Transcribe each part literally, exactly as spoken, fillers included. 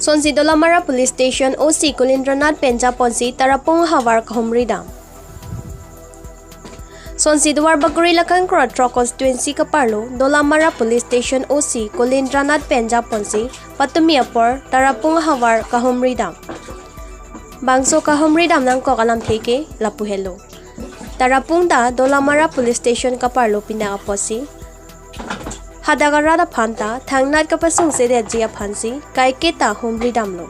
Sonsi Dolamara Police Station O C Kulindra Nath pen japonsi Tarapung ahavar kahumri dam. Sonsi Duarbagori Lakhan Kro Throk constituency kaparlo Dolamara Police Station O C Kulindra Nath pen japonsi patumi apor Tarapung ahavar kahumri dam. Bangso kahumri dam nangkok alamthe ke lapu helo. Tarapung ta Dolamara Police Station kaparlo pinak apotsi hadak arat aphan ta thangnat kapasungsedetji aphansi kaiketa humri damlo.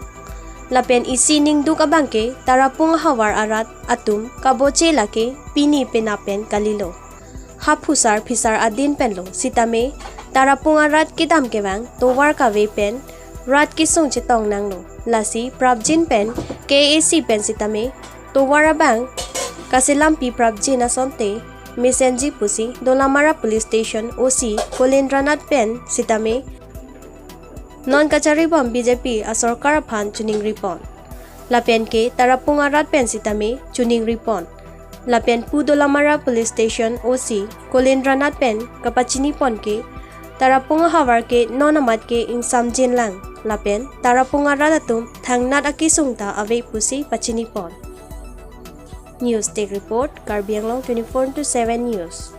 Lapen isi ningduk abangke Tarapung ahavar arat atum kaboche lake pini penap pen kalilo. Haphusar phisar adin penlo sitame Tarapung arat kedam kevang tovar kave pen rat kesung chetong nanglo. Lasi prapjin pen K A A C pen sitame tovar abang kaselampi prapjin asonte mesenji pusi Dolamara Police Station O C Kulindra Nath pen sitame non kacharibom B J P asorkar aphan choningri pon. Lapen ke Tarapung arat pen sitame choningri pon. Lapen pu Dolamara Police Station O C Kulindra Nath pen kapachini pon ke Tarapung ahavar ke non amat ke ingsamjin lang. Lapen Tarapung arat atum thangnat akesung ta ave pusi pachini pon. News Desk Report, Karbi Anglong twenty-four into seven News.